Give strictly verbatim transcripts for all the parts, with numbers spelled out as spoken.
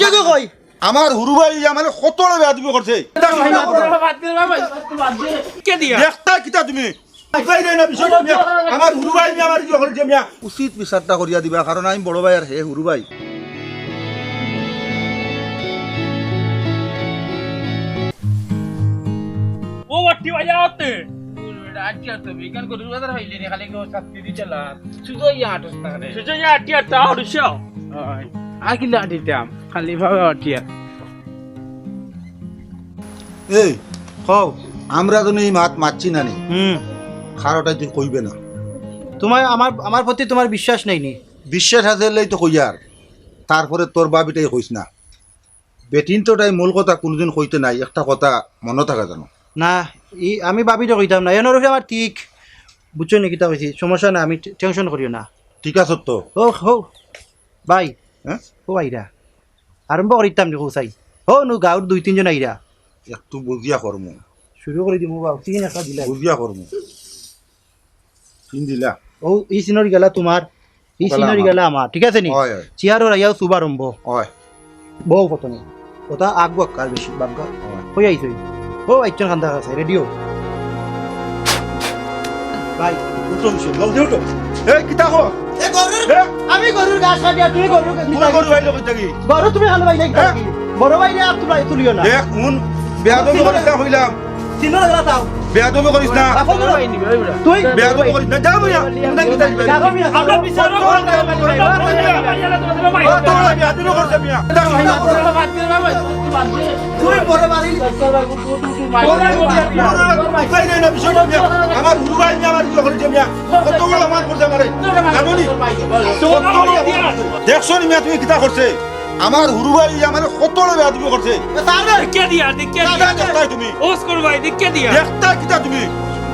কে কে কই? আমার হুরু ভাই ইয়া মানে কত বড় বেয়াদবি করছে। কে দিয়া? দেখতা কিতা তুমি? বুঝাই দেয় না বিষয়টা মিয়া। আমার হুরু ভাই মিয়া আমার কি করছে মিয়া? উচিত বিচারটা করিয়া দিবা, কারণ আমি বড় ভাই আর হে হুরু ভাই। ও বাট্টি ভাই আতে। আটি আর তো বিজ্ঞান করে রোজাদার হইলে রে, খালি কেউ শাস্তি দিতে লা। সুজা ইয়া আটস না রে। সুজা ইয়া আটি আর তা হরিশ। আর কি লাটিতাম? খালি ভাবে আটি আর। এই, কও। আমরা তো এই মাত মাতছি না নি। হুম। খারোটাই তুই কইবে না। তোমার আমার, আমার প্রতি তোমার বিশ্বাস নাই নি? বিশ্বাস আছে এলাই তো কইয়ার। তারপরে তোর বাবিটাই কইস না। বেটিন তো ওটাই মূল কথা কোনোদিন কইতে নাই, একটা কথা মনে থাকে জানো। না, ই আমি বাবিরে কইতাম না। এনর উপরে আমার ঠিক, বুঝছো নি কিতা কইছি? সমস্যা না, আমি টে-, টেনশন করিও না। ঠিক আছে তো। ও, হো, ভাই। হ্যাঁ? ও ভাইরা, আরম্ভ করিতাম নি কৌসাই। হো, নু গাঁওর দুই তিনজন আইরা। একটু বুঝিয়া করমু। শুরু করি দিমু বাবু, তিন একটা দিলা। বুঝিয়া করমু। তিন দিলা। ও, ই সিনরি গেলা তোমার, ই গেলা সিনরি আমার। গেলা আমার, ঠিক আছে নি? হয়, হয়। চেয়ারর আইয়াও শুভারম্ভ। হয়। বউ কত নেই। ওটা আগুয়া কার বেশি, বাগ্গা। হয়। কই আইছো? ও, আইচ্ছন কান্দা কাছে, রেডিও। ভাই, উঠো, উঠো, জলদি উঠো। এই, কিতা কো? এ, গরুর, এ? আমি গরুর ঘাস কাটিয়া, তুমি গরুর ঘাস তুমি গরু বাইলে কই থাকি? গরু তুমি হাল বাইলে কি হ্যাঁ? থাকি? বড় বাইরে আর তুলাই তুলিও না। দেখ, হুন, বেয়াদবি করিস না কইলাম। চিনো না তাও। বেয়াদবি করিস না। বাপও বড় বাইরে নিবে, ওই বুড়া। তুই বেয়াদবি করিস না। যাও মিয়া। তোমরা কি থাকবে? যাও মিয়া। আমরা বিচারও করব না। ও, তোমরা বেয়াদবি করছে মিয়া। যাও মিয়া। তুই বড় বাড়ি। আমার হুরু ভাই মিয়া আমার কি করছে মিয়া? কত বড় আমার করছে আমারে? জানো নি? দেখছো নি মিয়া তুমি কিতা করছে? আমার হুরু ভাই আমারে কত বড় বেয়াদবি করছে। দেখে দিয়া, দেখে দিয়া। দেখতায় তুমি। ওস করো ভাই, দেখে দিয়া। দেখতায় কিতা তুমি?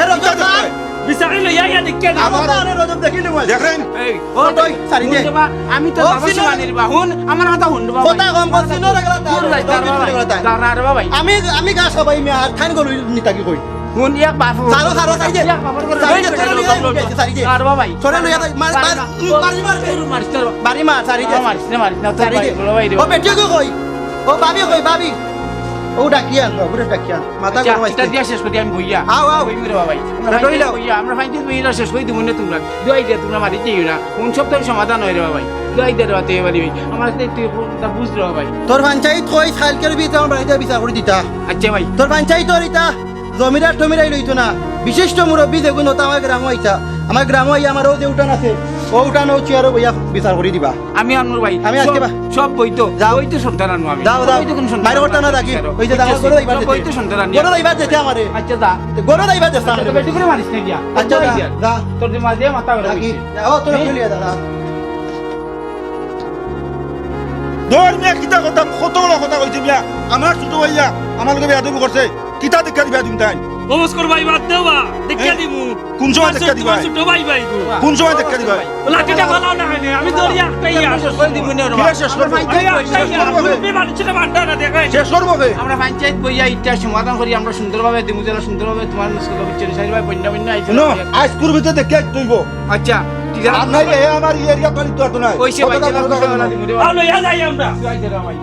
এ রজব কিতা ভাই। দেখতায়? বিচারে লইয়া ইয়া দেখে দিয়া। আমার আরে রজব দেখিলে ভাই। দেখেন। এই, ও, ওই, সারি দে। হুন রে বা, আমি তো ও, বাবা সিনো। সমানের বা। হুন, আমার কথা হুন রে বা কথা ভাই। কম কর, সিনো রে গেলা তাই। হুন ভাই, দাঁড়া রে বা ভাই। দাঁড়া রে বা ভাই। আমি, আমি গা সবাই মিয়া আর খান গলু নিতা কি কই? হুন, এক বাপ। সারো, সারো, সারি দে। এক বাপর করে সারি দে, লই তোরে লই লই যাই, লই। সারি দে। দাঁড়া রে বা ভাই। তোরে লই যাই, মার, মার, মার, মার, মার, মার, মার, মার। বাড়ি মার, সারি দে। মার, মারিস না, মারিস না, তোর সারি ভাই, দে। বড় ভাই রে। ও বেটি কই? ও ভাবি কই, ভাবি? ও ডাকিয়ান, বাবুরে ডাকিয়ান। মাথা আচ্ছা, গরম আইছে। এটা দিয়া শেষ করি আমি বইয়া। আও, আও। বইমু রে বা ভাই। আমরা বেটা ফাইনাল হইলাও। বইয়া, আমরা ফাইনাল বইয়া শেষ করি দিমু নে তোমরা। দোয়াই দে, তোমরা মারি দিও না। কোন সব তো সমাধান হয় রে বা ভাই। দোয়াই দে রে বা তুই এবারে ভাই। আমার সাথে তুই কোনটা বুঝ রে বা ভাই। তোর পঞ্চায়েত কই, কালকের ভিতরে আমার বাড়িতে বিচার করি দিতা। আচ্ছা ভাই। তোর পঞ্চায়েত তোর ইতা জমিদার টমিদার লইতো না। বিশিষ্ট মুরব্বী যেগুন তো আমার গ্রামো আইতা। আমার গ্রামো আইয়া আমার ও যে উঠান আছে, ও উঠান ও চেয়ারো বইয়া বিচার করি দিবা। আমি আনমুর ভাই। আমি আজকে সব, বা- সব বইতো। যাও। বইতো সন্তান আনমু আমি। যাও, যাও। বইতো কোন সন্তান মাইর করতা না আনমু? দেখি। ওই যে যাও, যাও, গরু যাইবার সব যেতে। বইতো সন্তান আনমু। গরু যাইবার যেতে আমারে। আচ্ছা, যা। গরু যাইবার যেতে আচ্ছা, আমারে। তো বেটি করে মারিস না গিয়া। আচ্ছা, যা, যা। তোর যে মাঝে মাথা গরম রাখি। হইছে। যাও, তোর এই খেলিয়া দাঁড়া। ধর মিয়া, কিতা কথা, কত বড় কথা কইছে মিয়া। আমার ছোট ভাইয়া আমার লগে বেয়াদবি করছে। কিতা দেখা দিবা তুমি তাই? ও মস্কর ভাই, বাদ দেও বা। দেখা এই, দিমু। কোন সময় দেখা দিবা? ছোট ভাই, ভাই গো। কোন সময় দেখা দিবা? ও লাঠিটা ফালাও না, হয় না। আমি ধরি একটাই আর। শেষ করে দিমু নে রে বা। কিরা শেষ করবো? আরে একটাই আর। শেষ করবো কে? মুরব্বি মানুষের বান্ডা না দেখায়। শেষ করবো কে? আমরা পঞ্চায়েত বইয়া ইটা সমাধান করি, আমরা সুন্দরভাবে দিমু, যারা সুন্দরভাবে তোমার নষ্ট করবে, চারি ভাই বন্যা বন্যা আইছে। শুনো, আজকুর ভিতরে দেখে আইতে হইবো। আচ্ছা, ঠিক আছে। আর নাইলে হে আমার এই এরিয়া পালিত হতো না। ওই সে ভাই, কথা যেটা বলতে বুঝে হবে না। ওলা দিমু রে বা। আলো, ইয়া যাই আমরা। তুই আইতে রে ভাই।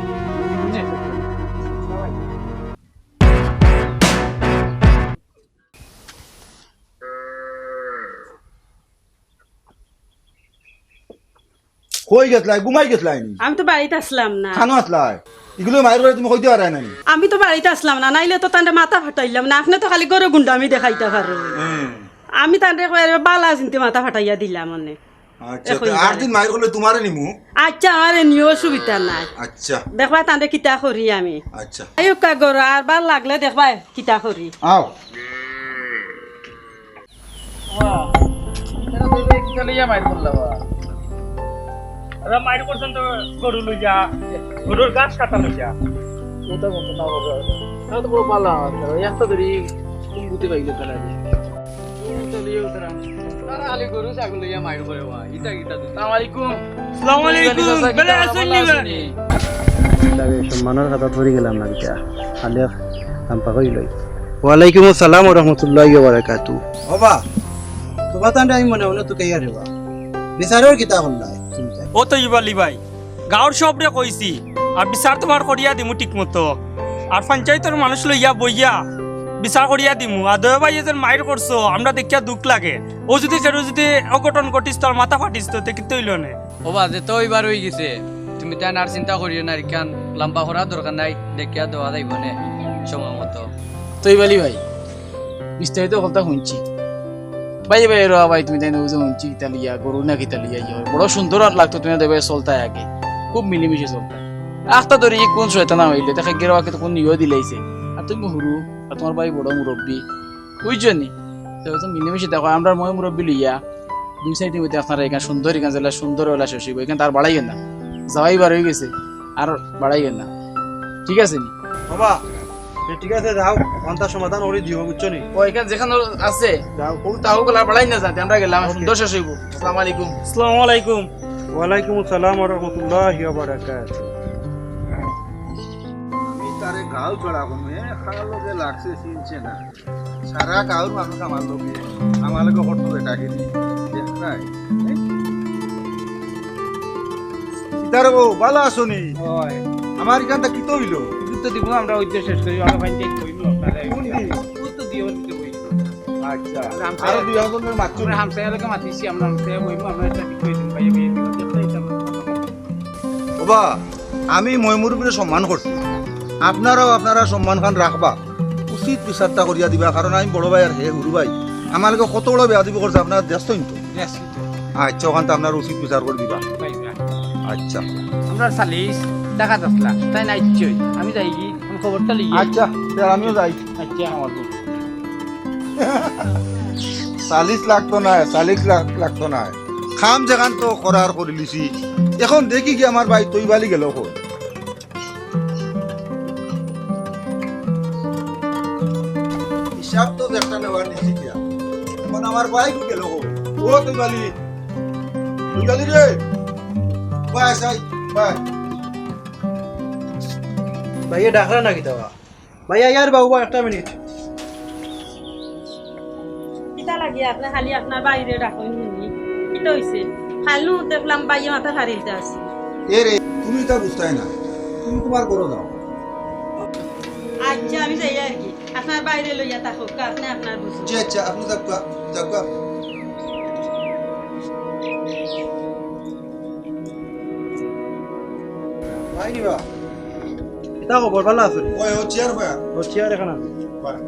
কই গেছলাই? ঘুমাই গেছলাই নি? আমি তো বাড়িত আছলাম না। খানো আছলাই? ইগুলো মায়ের ঘরে তুমি কইতে পারায় না নি? আমি তো বাড়িত আছলাম না, নাইলে তো তানরে মাথা ফাটাইলাম না। আপনে তো খালি ঘরো গুন্ডামি দেখাইতা পারো। হুম। আমি তানরে কই আর বালা চিনতে মাথা ফাটাইয়া দিলাম মানে। আচ্ছা, এখন তো আর বাড়ি। দিন মায়ের ঘরে তোমারে নিমু। আচ্ছা, আমারে নিও, অসুবিধা নাই। আচ্ছা। দেখবা তানরে কিতা করি আমি। আচ্ছা। আইউক্কা ঘরো আর ভালা লাগলে দেখবা কিতা করি। আও। ওরা মাইর করছেন তো গরু লইয়া, গরুর ঘাস কাটা লইয়া। ওটা মতো না হবে। তাহলে তো বড় পালা, একটা ধরি কোন বুঝতে পাইলে তারা। তারা খালি গরু ছাগল লইয়া মাইর করে বা। ইটা কিতা দিতা? আসসালামু আলাইকুম। আসসালামু আলাইকুম। ভালা আছইন নি ভাই? লাগে সম্মানর কথা ধরি গেলাম না কিতা। খালি এক লাম্পা কই লই। ওয়ালাইকুম আসসালাম ওয়া রাহমাতুল্লাহি ওয়া বারাকাতু। ও বা, তোমার তান্ডে আমি মনে মনে তো কেয়া রে বা। বিচারর কিতা করলা? ও তো ইবালি ভাই, গাঁওর সবরে কইছি, আর বিচার তুমার করিয়া দিমু ঠিক মতো। আর পঞ্চায়েতর মানুষ লইয়া বইয়া বিচার করিয়া দিমু। আর দয়া ভাইয়ে যেন মাইর করছো, আমরা দেখিয়া দুখ লাগে। অউ যুদি কেউ যুদি অঘটন ঘটিস, তার মাথা ফাটিস তো, তে কিতা অইলো নে? ওবা, যেতা অইবার অইগেছে, তুমি তাইন আর চিন্তা করিও না, ইখান লম্বা করার দরকার নাই, দেখিয়া দেওয়া যাইবো নে সময় মতো। তৈবালি ভাই, বিস্তারিত কথা হুনছি। ভাই, ভাই, রে ভাই, তুমি তাইন অউ যে হুনছি কিতা লইয়া, গরু না কিতা লইয়া, ইয়ে অয়। বড় সুন্দর আর লাগতো তুমি দুইওবায় চলতায় আগে। খুব মিলিমিশি চলতায়। আখতা ধরি ই কুন শয়তান আইলে, তাকে গেরো আগে তো কুন ইয়ে দিলাইছে। আর তুমি হুরু, আর তুমার ভাই বড় মুরব্বি। বুঝছো নি? তো, তো মিলিমিশি দেখো, আমরার ময় মুরব্বি লইয়া, দুই সাইডে মধ্যে আপনারা ইখান সুন্দর, ইখান যেলা সুন্দর অইলা শেষ অইবো, ইখান তো আর বাড়াইয়েন না। যাওয়াই বার অইগেছে, আর বাড়াইয়েন না। ঠিক আছে নি? বাবা, এ ঠিক আছে, যাও, অন্তার সমাধান করি দিও, বুঝছো নি? ও, ইখান যেখান আছে, যাও। ও তাও গুলা বাড়াই না যাতে, আমরা গেলাম, OK। সুন্দর শেষ অইবো। আসসালামু আলাইকুম। আসসালামু আলাইকুম। ওয়ালাইকুম আসসালাম ওয়া রাহমাতুল্লাহি ওয়া বারাকাতুহু। আমি তারে গাল ছড়া কমে, খালো যে লাগছে, চিনছে না। সারা গাঁওর মানুষ আমার লগে, আমার লগে করতো বেটাগিরি, দেখরায়। ইতারে বউ, ভালা আছো নি? অয়। আমার ইখানটা কিতা অইলো? ইতা তো দিমু আমরা, অউ যে শেষ করি, আমরা ফাইন চেক করি, আপনারা কোন দিন? ও তো দিও, দিতে বই। আচ্ছা, আমরা হামসায়া, আরো দুই একজনের মাতছো আমরা নি? হামসায়া লগে মাতিছি, আমরা হামসায়া বইমু, আমরা এটা ঠিক করি দিমু, ভাই, আমি এটা, এটা আমরা ওবা, আমি ময়-মুরব্বিরে সম্মান করছি, আপনারাও আপনারা সম্মান খান রাখবা, উচিত বিচারটা করিয়া দিবা, কারণ আমি বড় ভাই আর হে হুরু ভাই, আমার লগে কত বড় বেয়াদবি করছে আপনারা দেখছইন তো। দেখছি তো। আচ্ছা, অখান তো আপনারা উচিত বিচার করি দিবা। ভাই, ভাই। আচ্ছা। আমরা সালিশ দেখা যাচ্ছিলা, তাইন আইচ্ছই, আমি যাইগি, আমি খবরটা লইয়া। আচ্ছা, তে আমিও যাই। আচ্ছা। আমার বউ। সালিশ লাগতো নায়, সালিশ লাগ-, লাগতো নায়। কাম যেখান তো করার করিলিছি। এখন দেখি কি আমার ভাই তৈবালি গেল কই? হিসাব তো একটা নেওয়ার নিছি গিয়া। এখন আমার ভাই কই গেল কই? ও তৈবালি, তৈবালি রে, ভাই আইছাই, ভাই। ভাইয়ে ডাকরা না কিতা বা? ভাই, আইয়ার বাবু, একটা মিনিট। কিতা লাগিয়া আপনে খালি আপনার ভাইরে ডাকইন নি? কিতা অইছে? খালি দেখলাম ভাইয়ে মাথা ফাড়ি দিতা আছে। এ রে, তুমি ইতা বুঝতায় না। তুমি তুমার ঘরো যাও। আচ্ছা, আমি যাই আর কি। আপনার ভাইরে লইয়া থাকউক্কা, আপনে আপনার বুঝুন। জি, আচ্ছা, আপনে যাউক্কা, যাউক্কা। ভাই নি বা? কিতা খবর, ভালা আছো নি? ওই, ও চেয়ার ভাই। ও চেয়ার এখান আছে। ভাই।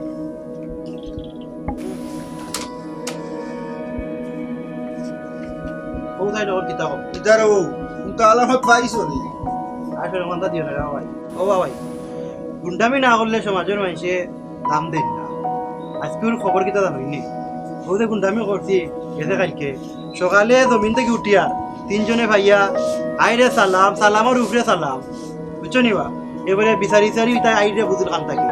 ও যাই নগর কিতা খবর? ইদার ও, তুমি তো আলামত পাইছো নি? আসলে মাথা দিও না রে ভাই। ও বা ভাই, গুন্ডামি না করলে সমাজর মানষে দাম দেইন না। আইজকুর খবর কিতা জানইন নি? অউ যে গুন্ডামি করছি, গেছে কাইলকে। সকালে জমিন থাকি উঠিয়া তিনজনে পাইয়া, "আইরে সালাম, সালামর উপরে সালাম।" বুঝছো নি বা? এবারে বিচারি বিচারি ইতা আইরে বুঝুর কান থাকি।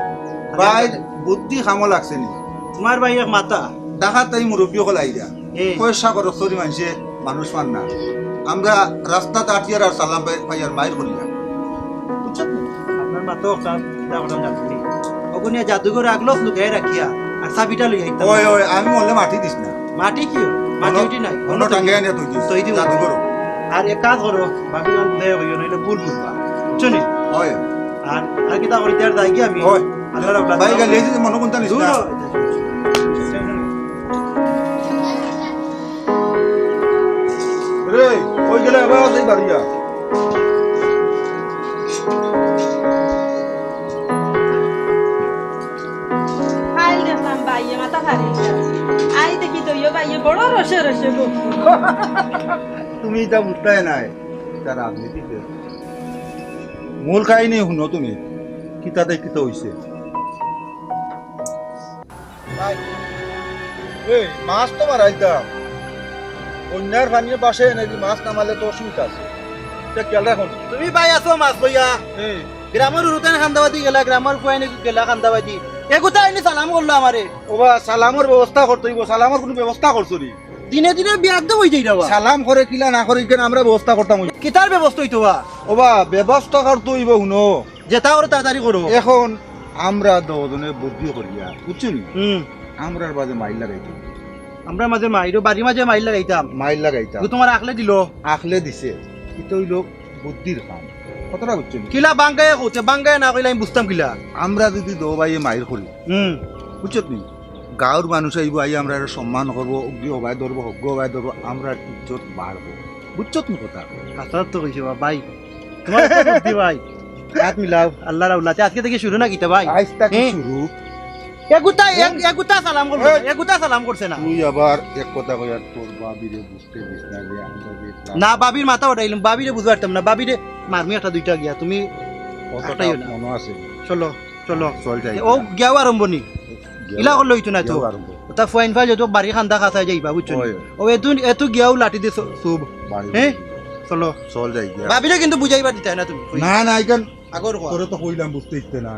ভাই, বুদ্ধি কামো লাগছে নি? তুমার ভাই এক মাথা। ডাকাত তাই মুরব্বি অকল আইরা। এ। পয়সা খরচ করি মানষে মানুষ পার না। আমরা রাস্তাত আটিয়ার আর সালাম পাই-, পাইয়ার মাইর করিয়া। বুঝছো তো? আপনার মাথাও খারাপ, চিন্তা করা যাচ্ছে না। ওখানে জাদুঘর আগলো লুকাই রাখিয়া, আর চাবিটা লইয়া আইতাম। ওই, ওই, আমি মরলে মাটি দিস না। মাটি কি? মাটি অনো, উঠি নাই। অনো অনো টাঙ্গাই আনিয়া থই দিস। থই দিব। জাদুঘর। আর এক কাজ করো, ভাবি যখন বুঝাই হইও, নাইলে ভুল বুঝবা। বুঝছো নি? ওই। আর, আর কিতা করি, আর যাই কি আমি? ওই। আল্লাহর আওলাদ। ভাই, গেলে এই যে মনে কোনটা নিস দূর না? হ। রে, কই গেলে আবার এই বাড়িয়া? কাইল দেখলাম ভাইয়ে মাথা ফাড়ি দিছে। আই দেখি তো ইয়ো ভাইয়ে বড় রসে রসে গো। তুমি ইতা বুঝতায় নায়, ইতা রাজনীতি। মূল কাহিনী হুনো তুমি, কিতাতে কিতা অইছে। ভাই। এই, মাছ তো মারাইতাম। বন্যার পানিয়ে বাসে এনে দি মাছ না মারলে তো অসুবিধা আছে। ইতা খেয়াল রাখো নি। তুমি ভাই আছো মাছ লইয়া। এই। গ্রামর হুরুতাইন কান্দাবাদি গেলা, গ্রামর ফুয়াইন গেলা কান্দাবাদি। এগুতা আইনি সালাম করলো আমারে। ওবা, সালামর ব্যবস্থা করতে অইবো, সালামর কুনু ব্যবস্থা করছো নি? দিনে দিনে বেয়াদব অই যাইরা বা। সালাম করে কিলা না করে, ইখান আমরা ব্যবস্থা করতাম অই। কিতার ব্যবস্থা অইতো বা? ওবা, ব্যবস্থা করতে অইবো, হুনো। যেতা করো তাড়াতাড়ি করো। এখন আমরা দুইজনে বুদ্ধি করিয়া, বুঝছো নি? হুম। আমরার মাঝে মাইর লাগাইতাম। আমরার মাঝে মাইর, বাড়ির মাঝে মাইর লাগাইতাম। মাইর লাগাইতাম। ও তুমার আখলে দিলো। আখলে দিছে। ইতা অইলো বুদ্ধির কাম। কথাটা বুঝছো নি? কিলা বাঙ্গাইয়া কইতে, বাঙ্গাইয়া না কইলে আমি বুঝতাম কিলা? আমরা যদি দো ভাইয়ে মাইর করি, হুম। বুঝছো নি? গাঁওর মানুষ আইবো, আই আমরা সম্মান করবো, অগ্নি হবায় ধরবো, হগ্গ হবায় ধরবো, আমরা ইজ্জত বাড়বো। বুঝছো নি কথা? হাসাত তো কইছে বা ভাই। তোমার তো বুদ্ধি ভাই। হাত মিলাও, আল্লাহর আউলাতে আজকে থেকে শুরু না কিতা ভাই? আইজ থাকি হ্যাঁ। শুরু। এগুতা, এক-, এগুতা সালাম করছে না, এগুতা সালাম করছে না। তুই আবার এক কথা কই আর তোর ভাবিরে বুঝতে দিস না যে আমরা যে না, ভাবির মাথা উঠাইলাম, ভাবিরে বুঝতে পারতাম না, ভাবিরে মারমু একটা দুইটা গিয়া, তুমি কথাটা আটাইও না। মনে আছে। চলো, চলো। চল যাই। ও গিয়াও আরম্ভ নি, ইলা করলে হইতো না তো। গিয়াও আরম্ভ। ওটা ফুয়াইন ফাই যত বাড়ি খান্দা খাসা যাইবা, বুঝছো নি? ওই। ও এতু, এতু গিয়াও লাঠি দিয়ে সু-, সুব। বাড়ি হ্যাঁ? চলো। চল যাই গিয়া। ভাবিরে কিন্তু বুঝাইবা দিতে না তুমি। না, না, এখান আগর কথা। তোরে তো কইলাম বুঝতে ইচ্ছে না।